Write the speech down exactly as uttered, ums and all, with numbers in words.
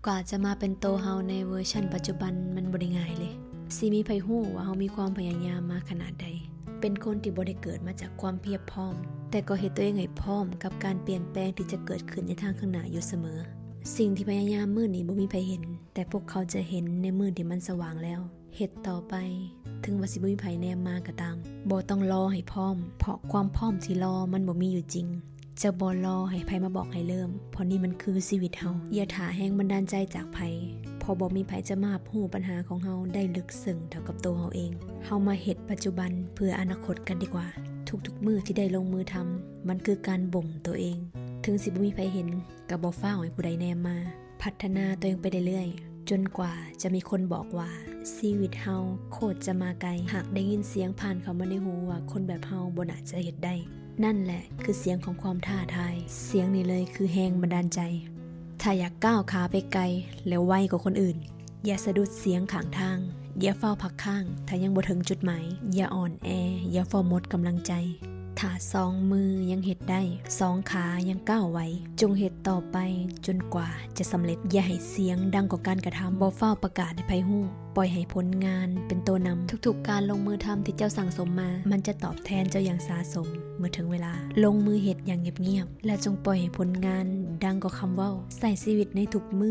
กว่าจะมาเป็นตัวเฮาในเวอร์ชันปัจจุบันมันบ่ได้ง่ายเลย สิมีไผฮู้ว่าเฮามีความพยายามมาขนาดใด เป็นคนที่บ่ได้เกิดมาจากความเพียบพร้อม แต่ก็เฮ็ดตัวเองให้พร้อมกับการเปลี่ยนแปลงที่จะเกิดขึ้นในทางข้างหน้าอยู่เสมอ สิ่งที่พยายามมื้อนี้บ่มีไผเห็น แต่พวกเขาจะเห็นในมื้อที่มันสว่างแล้ว เฮ็ดต่อไป ถึงว่าสิบ่มีไผแนมมาก็ตาม บ่ต้องรอให้พร้อม เพราะความพร้อมที่รอมันบ่มีอยู่จริง จะบ่รอให้ไผมาบอกให้เริ่ม เพราะนี่มันคือชีวิตเฮา อย่าถ่าแรงบันดาลใจจากไผ เพราะบ่มีไผจะมารับรู้ปัญหาของเฮาได้ลึกซึ้งเท่ากับตัวเฮาเอง เฮามาเฮ็ดปัจจุบันเพื่ออนาคตกันดีกว่า ทุกๆมื้อที่ได้ลงมือทำ มันคือการบ่มตัวเอง ถึงสิบ่มีไผเห็น ก็บ่ฟ้าวให้ผู้ใดแนมมา พัฒนาตัวเองไปเรื่อยๆ จนกว่าจะมีคนบอกว่า ชีวิตเฮาโคตรจะมาไกล หากได้ยินเสียงผ่านเข้ามาในหูว่าคนแบบเฮาบ่น่าจะเฮ็ดได้ นั่นแหละคือเสียงของความท้าทาย เสียงนี้เลยคือแรงบันดาลใจ ถ้าอยากก้าวขาไปไกล และไวกว่าคนอื่น อย่าสะดุดเสียงข้างทาง อย่าฟ้าวพักค้าง ถ้ายังบ่ถึงจุดหมาย อย่าอ่อนแอ อย่าฟ้าวหมดกำลังใจ ถ้าสองมือยังเฮ็ดได้ สองขายังก้าวไหว จงเฮ็ดต่อไปจนกว่าจะสำเร็จ อย่าให้เสียงดังกว่าการกระทำ บ่ฟ้าวประกาศให้ไผฮู้ ปล่อยให้ผลงานเป็นตัวนำ ทุกๆการลงมือทำที่เจ้าสั่งสมมา มันจะตอบแทนเจ้าอย่างสาสม เมื่อถึงเวลา ลงมือเฮ็ดอย่างเงียบๆ และจงปล่อยให้ผลงานดังกว่าคำเว้า ใช้ชีวิตในทุกมื้อ